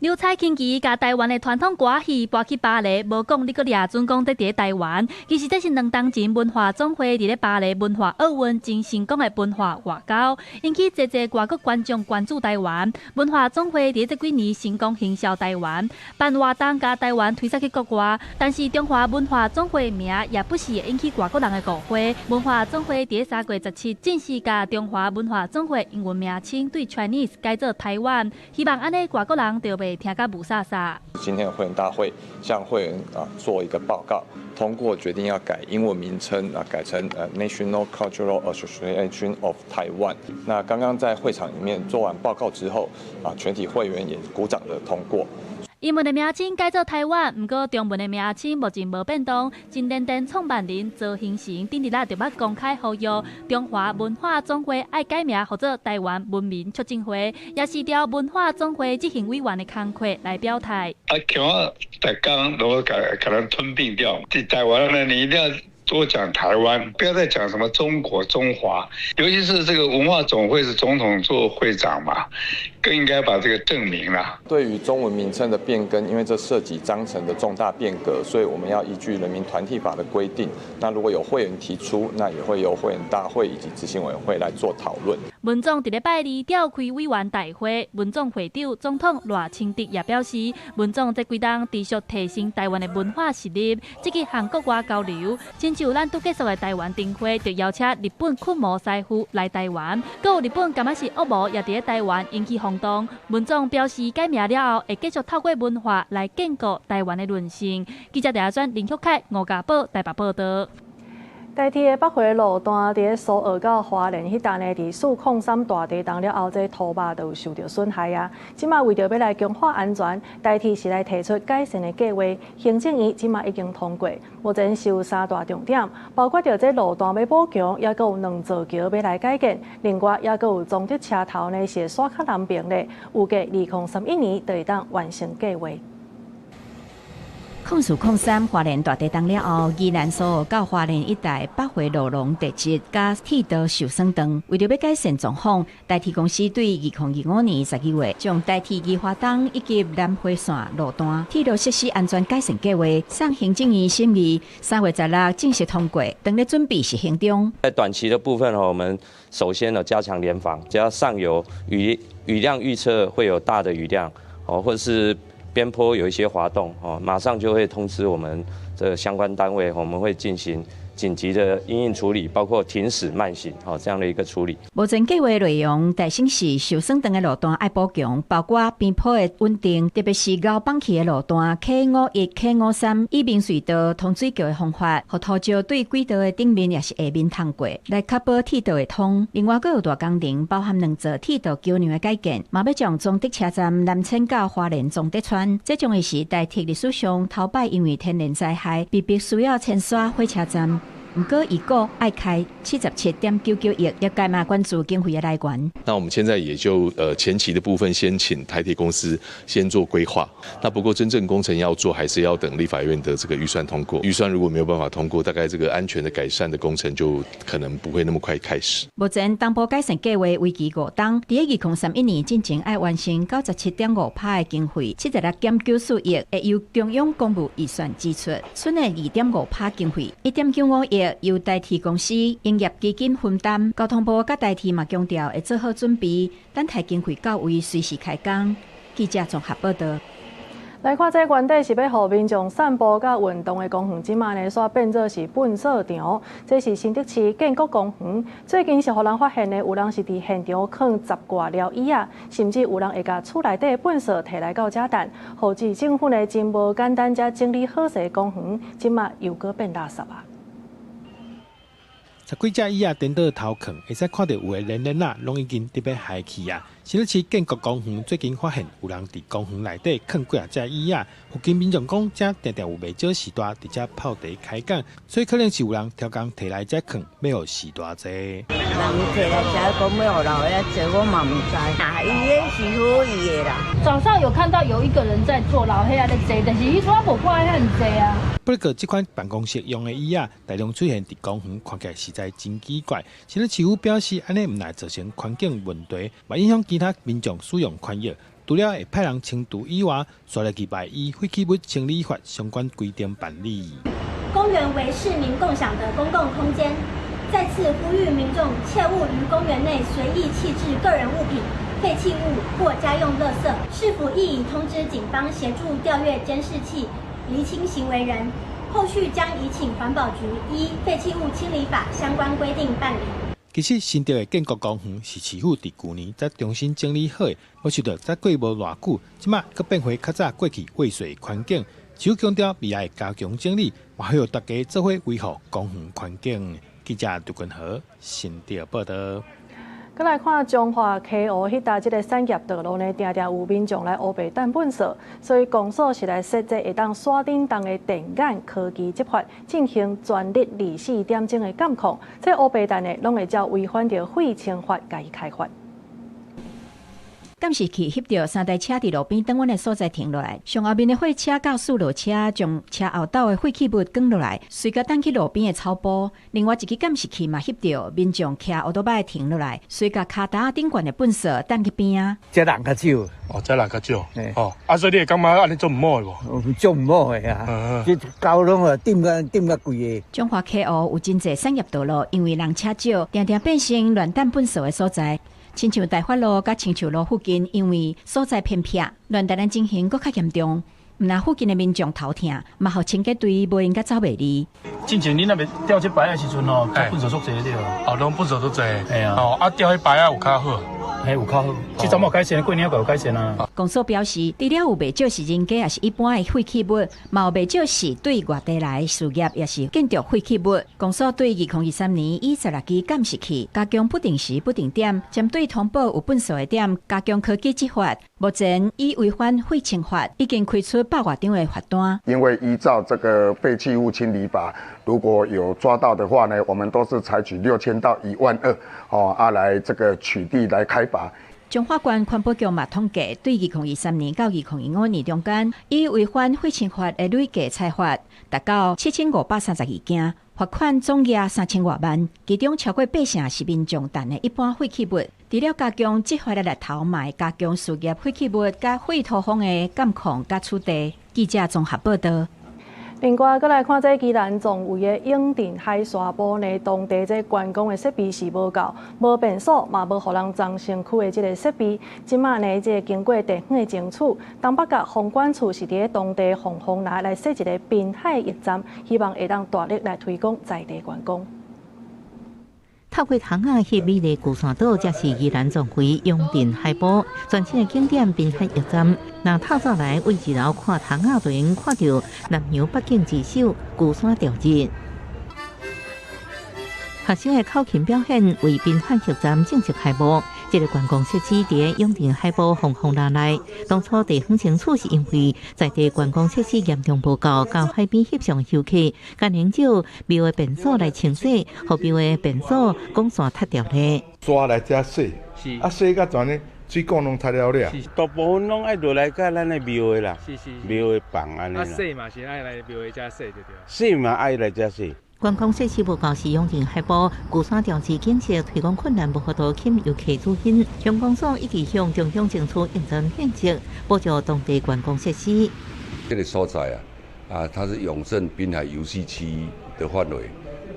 劉彩輕奇共台灣的傳統歌戲搬去巴黎，無講你閣掠準講佇咧台灣。其實這是兩冬前文化總會佇咧巴黎文化奧運真成功的文化外交，引起濟濟外國觀眾關注台灣。文化總會佇這幾年成功行銷台灣，辦活動共台灣推出去國外。但是中華文化總會名也不時會引起外國人的誤會。文化總會佇3月17正式共中華文化總會英文名稱對 Chinese 改做台灣，希望按呢外國人就袂聽甲霧煞煞。今天的會員大會向會員做一個報告，通過決定要改英文名稱啊，改成National Cultural Association of Taiwan。那剛剛在會場裡面做完報告之後，全體會員也鼓掌的通過。英文的名稱改做台灣，毋過中文的名稱目前無變動。真聯電創辦人曹興誠頂日仔就捌公開呼籲，中華文化總會愛改名，號做台灣文明促進會，也是調文化總會執行委員的工課來表態。啊，恐怕逐工攏共咱吞併掉。佇台灣呢，你一定要多講台灣，不要再講什麼中國、中華，尤其是這個文化總會是總統做會長嘛，更應該把這個證明啦。對於中文名稱的變更，因為這涉及章程的重大變革，所以我們要依據人民團體法的規定。那如果有會員提出，那也會由會員大會以及執行委員會來做討論。文總佇咧拜二召開委員大會，文總會長總統賴清德也表示，文總這幾冬持續提升台灣的文化實力，積極向國外交流。親像咱拄結束的台灣燈會，就邀請日本驅魔師傅來台灣，閣有日本敢若是惡魔也佇咧台灣引起轟動。文總表示，改名了後，會繼續透過文化來建構台灣的韌性。記者陳轉林旭凱、吳家寶台北報導。台鐵的北迴路段佇咧蘇澳到花蓮彼搭呢，佇403大地動了後，這土壩就有受著損害啊。這馬為著欲來強化安全，台鐵是來提出改善的計劃，行政院這馬已經通過。目前是有三大重點，包括著這路段欲補強，抑閣有兩座橋欲來改建，另外抑閣有彰德車頭呢是會徙較南爿咧，預計2031年就會當完成計劃。0403花蓮大地動了後，宜蘭蘇澳到花蓮一帶北迴路廊地質佮鐵道受損斷，為著欲改善狀況，台鐵公司對2025年12月，將台鐵宜花東以及南迴線路段鐵路設施安全改善計劃送行政院審議，3月16正式通過，當咧準備實行中。在短期的部分我們首先呢加強聯防，只要上游雨量預測會有大的雨量，哦，或者是邊坡有一些滑動，哦，馬上就會通知我們這相關單位，我們會進行緊急的因應處理，包括停駛慢行，哦，這樣的一個處理。目前計劃內容，台新市受損斷的路段愛補強，包括邊坡的穩定，特別是𠢕放棄的路段 K51、K53以明隧道通水橋的方法，予土石對軌道的頂面抑是下面通過，來確保鐵道會通。另外，閣有大工程，包含兩座鐵道橋梁的改建，嘛欲將彰德車站南遷到花蓮彰德村，這將會是台鐵歷史上頭擺因為天然災害被迫需要遷徙火車站。毋過，預估愛開77.99億，業界嘛關注經費的來源。那我們現在也就前期的部分，先請台鐵公司先做規劃。那不過真正工程要做，還是要等立法院的這個預算通過。預算如果沒有辦法通過，大概這個安全的改善的工程就可能不會那麼快開始。目前東部改善計劃為期5冬，佇2031年進前愛完成97.5%的經費，76.94億會由中央公務預算支出，剩的2.5%經費1.95億。由台鐵公司營業基金分擔。交通部佮台鐵嘛強調會做好準備，等待經費到位，隨時開工。記者綜合報導。來看這原底是欲予民眾散步佮運動的公園，這馬呢煞變做是糞掃場。這是新竹市建國公園，最近是予人發現呢，有人是佇現場囥10外寮椅仔，甚至有人會共厝內底糞掃提來到遮擲，予致政府呢真無簡單，才整理好勢公園，這馬又閣變垃圾啊！十幾隻椅仔顛倒頭囥，會使看著有的連連仔攏已經佇欲害去啊！新北市建國公園最近發現有人佇公園內底囥幾仔隻椅仔，附近民眾講，遮定定有袂少序大佇遮泡茶開講，所以可能是有人刁工提來遮囥，欲予序大坐。人提來遮講欲予老遐坐，我嘛毋知。啊，伊彼是好意的啦。早上有看到有一個人在坐，老遐咧坐，但是彼陣無看遐爾濟啊。不過，這款辦公室用的椅仔大量出現佇公園，看起來實在真奇怪。新北市府表示，按呢毋但造成環境問題，嘛影響其他民眾使用權益。除了會派人清除以外，煞來去擺依廢棄物清理法相關規定辦理。公園為市民共享的公共空間，再次呼籲民眾切勿於公園內隨意棄置個人物品、廢棄物或家用垃圾。市府亦已通知警方協助調閱監視器，釐清行為人，後續將移請環保局依廢棄物清理法相關規定辦理。其實新竹的建國公園是市府佇舊年才重新整理好的，無想到才過無偌久，這馬閣變回較早過去廢水環境。市府強調未來會加強整理，嘛呼籲大家做伙維護公園環境。記者杜君和新竹報導。閣來看彰化溪湖彼搭這个產業道路呢，定定有民眾來烏白擲糞埽，所以公所是來設置會當徙頂動的電眼科技執法，進行全日24點鐘的監控。這烏白擲的攏會照違反著廢清法共伊開罰。監視器翕著三台車佇路邊轉彎的所在停落來，上後面的貨車佮四路車將車後斗的廢棄物捲落來，隨共擲去路邊的草埔。另外一支監視器嘛翕著民眾騎歐多擺停落來，隨共跤踏頂懸的糞埽擲去邊仔。這人較少。哦，這人較少。哦，啊，所以你會感覺按呢足毋好的無？足毋好的啊！這交通啊，鎮甲鎮甲規个。彰化溪湖有真濟產業道路，因為人車少，定定變成亂擲糞埽的所在。親像大發路佮青樹路附近，因為所在偏僻，亂擲的情形閣較嚴重。毋但附近的民眾頭疼，嘛予清潔隊無閒佮走袂離。進前恁若欲吊這牌仔的時陣吼，糞埽足濟對。哦，攏糞埽足濟。嘿啊。哦，啊吊彼牌仔有較好。嘿，有較好。這陣有改善，過年有改善啊。公所表示，除了有袂少是人家，抑是一般的廢棄物，嘛有袂少是對外地來的事業，抑是建築廢棄物。公所對2023年以16支監視器，加強不定時不定點，針對通報有糞埽的點，加強科技執法。目前已違反廢清法，已經開出百外張的罰單。因為依照這個廢棄物清理法，如果有抓到的話呢，我們都是採取6000到1萬2，哦，啊來這個取締來開罰。彰化縣環保局嘛統計，對2023年到2025年中間，以違反廢清法的累計裁罰達到7532件，罰款總額3000外萬，其中超過八成是民眾擲的一般廢棄物。除了加強執法的力頭，嘛會加強事業廢棄物佮廢塗風的監控佮處置。記者綜合報導。另外，閣來看這宜蘭壯圍的永鎮海沙埔呢，當地這觀光的設備是無夠，無便所，嘛無予人髒身軀的這个設備。這馬呢，這个經過地方的爭取，東北角航管處是佇當地鳳凰內來設一个濱海驛站，希望會當大力來推廣在地觀光。透過窗仔翕美麗龜山島，這是宜蘭壯圍永鎮海埔全新的景點濱海驛站。若透早來位二樓看窗仔，就會看著南洋八景之首龜山吊日。學生的口琴表演為濱海驛站正式開幕。這个觀光設施佇永鎮海埔鳳凰內內，當初地方爭取是因為在地觀光設施嚴重無夠，到海邊翕相遊客，共人借廟的便所來清洗，予廟的便所管線塌掉咧。沙來遮洗，啊洗甲全呢水管攏塌了了。大部分攏愛落來佮咱的廟的啦，廟的房按呢啦。啊洗嘛是愛來廟的遮洗就對。洗嘛愛來遮洗。觀光設施無夠是永鎮海埔龜山吊日景色推廣困難，無法度吸引遊客主因。鄉公所一直向中央爭取認真面積，補助當地觀光設施。這个所在啊，啊，它是永鎮濱海遊憩區的範圍，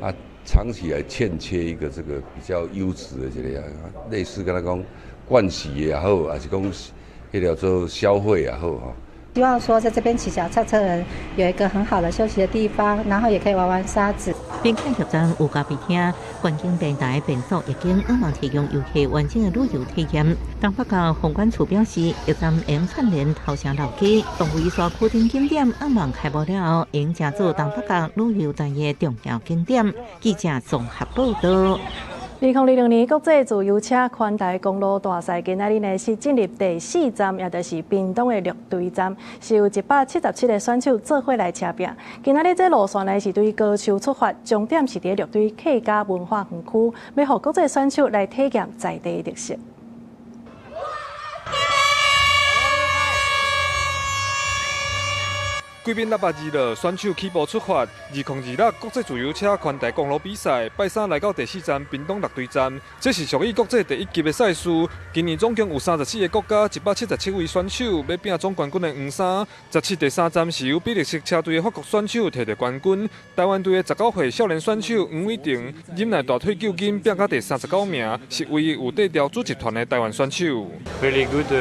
啊，長期來欠缺一個這個比較優質的這个，類似敢若講盥洗也好，還是講彼个做消費也好吼。希望說在這邊騎腳踏車人有一個很好的休息的地方，然後也可以玩玩沙子。邊境驛站有咖啡廳、觀景平台、便所，已經向望提供遊客完整的旅遊體驗。東北角航管處表示，驛站會串聯頭城老街、動物山區等景點，向望開幕了後，會成做東北角旅遊產業重要景點。記者綜合報道。2026年國際自由車環台公路大賽，今仔日呢是進入第四站，也就是屏東的綠堆站，是有177個選手做伙來車拼。今仔日這路線呢是對高樹出發，終點是佇綠堆客家文化園區，欲予國際選手來體驗在地的特色。貴賓喇叭二號選手起步出發，2026國際自由車環台公路比賽，拜三來到第四站屏東綠堆站，這是屬於國際第一級的賽事。今年總共有34個國家，177位選手欲拼總冠軍的黃衫。17第三站是由比利時車隊的法國選手提著冠軍，台灣隊的19歲少年選手黃偉霆忍耐大腿舊筋，拼到第39名，是唯一有綴牢主集團的台灣選手。 Really good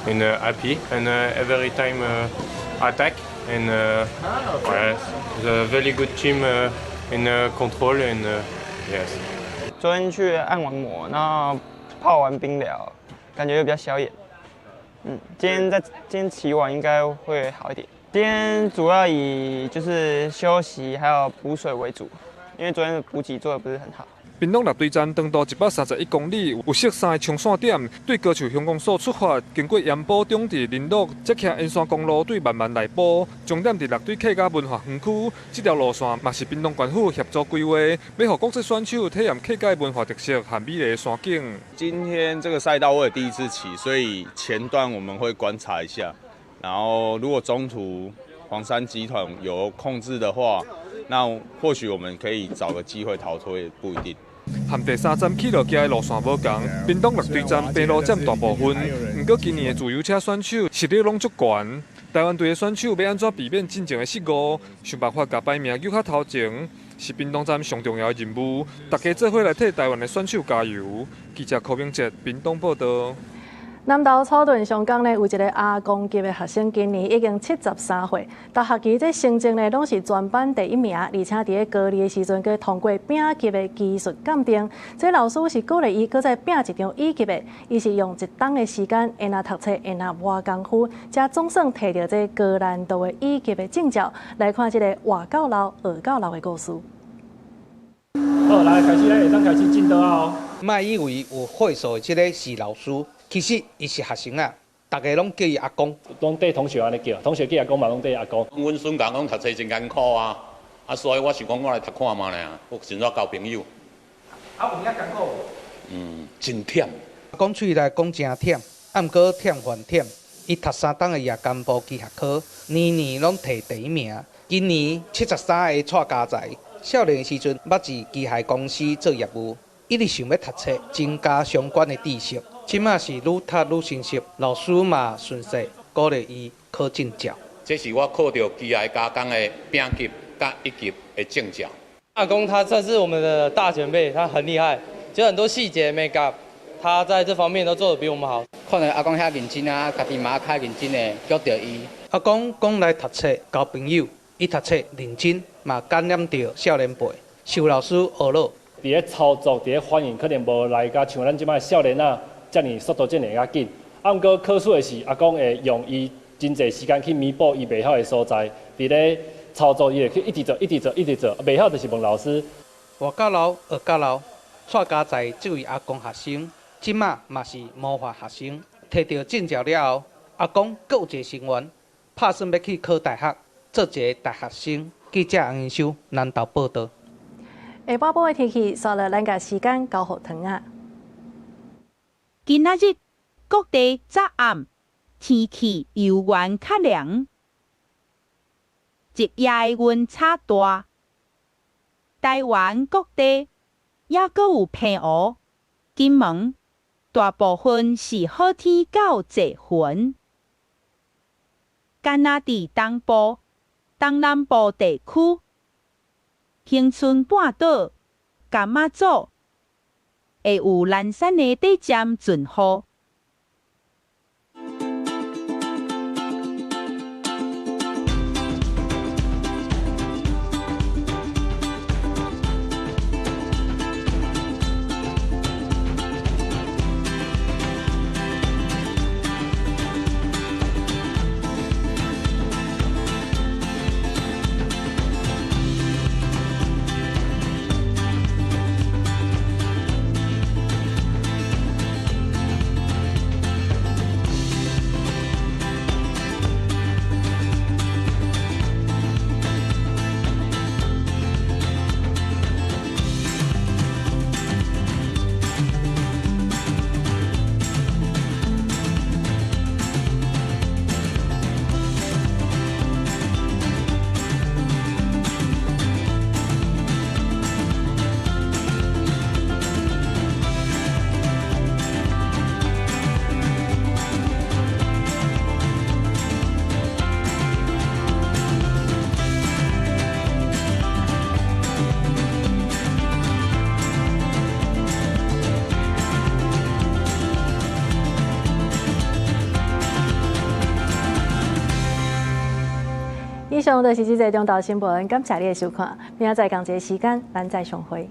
in happy and every time attack and yes, the very good team in control and yes. 昨天去按完摩，然後泡完冰療，感覺又比較消炎。今天騎完應該會好一點。今天主要以就是休息還有補水為主，因為昨天的補給做得不是很好。屏東綠堆站長度131公里，有設三個衝線點，對高樹鄉公所出發，經過鹽埔、中坜、麟洛，才騎沿線公路對慢慢內埔，終點佇綠堆客家文化園區。這條路線嘛是屏東縣府協助規劃，欲予國際選手體驗客家文化特色和美麗的山景。今天這個賽道我也第一次騎，所以前段我們會觀察一下，然後如果中途黃山集團有控制的話，那或許我們可以找個機會逃脫，也不一定。和第三站起落架的路線無仝，屏東綠堆站平路佔大部分。毋過今年的自由車選手實力攏足懸，台灣隊的選手欲按怎避免進前的失誤，想辦法共排名扭較頭前，是屏東站上重要的任務。大家做伙來替台灣的選手加油。記者柯明哲屏東報道。南投草屯上港呢，有一個阿公級的學生，今年已經73歲，逐學期這成績呢，攏是全班第一名，而且佇咧高二的時陣，閣通過丙級的技術鑑定。這老師是鼓勵伊，閣再拼一張乙級的，伊是用一冬的時間，會若讀冊，會若磨功夫，才總算提著這高難度的乙級的證照。來看這個活到老，學到老的故事。好，來開始，咱會當開始進桌哦。莫以為有歲數的這个是老師。其實伊是學生啊，逐家攏叫伊阿公，攏綴同學按呢叫，同學叫阿公嘛，攏綴阿公。阮孫講講讀冊真艱苦啊，啊，所以我想講我來讀看覓咧，我想怎交朋友。啊，有影艱苦無？嗯，真忝。講喙內講誠忝，啊，毋過忝還忝。伊讀三冬的夜間部機學科，年年攏提第一名。今年73个蔡家才，少年的時陣捌佇機械公司做業務，一直想欲讀冊，增加相關的知識。這馬是愈讀愈生澀，老師嘛順勢鼓勵伊考證照。這是我考著機械加工的丙級佮乙級的證照。阿公他算是我們的大前輩，他很厲害，就很多細節眉角，他在這方面都做得比我們好。看著阿公遐認真啊，家己嘛較認真的約著伊。阿公講來讀冊交朋友，伊讀冊認真，嘛感染著少年輩，受老師學落。佇咧操作，佇咧反應，可能無來甲像咱這擺少年仔。遮爾速度遮爾較緊，啊，毋過考試的時，阿公會用伊真濟時間去彌補伊袂曉的所在，佇咧操作伊會去一直做，一直做，一直做，袂曉就是問老師。活到老，學到老，蔡家才這位阿公學生，這馬嘛是模範學生。提著證照了後，阿公閣有一个心願，拍算欲去考大學，做一个大學生。記者洪英修南投報道。下半晡的天氣，煞落咱共時間交予唐仔。今仔日各地早暗天氣猶原較涼，日夜溫差大。台灣各地猶閣有棚雨、金門大部分是好天到濟雲。干焦佇東部、東南部地區，恆春半島、佮馬祖會有零散的短暫陣雨。以上就是這節中晝新聞，感謝你的收看。明仔載仝一个時間，咱再相會。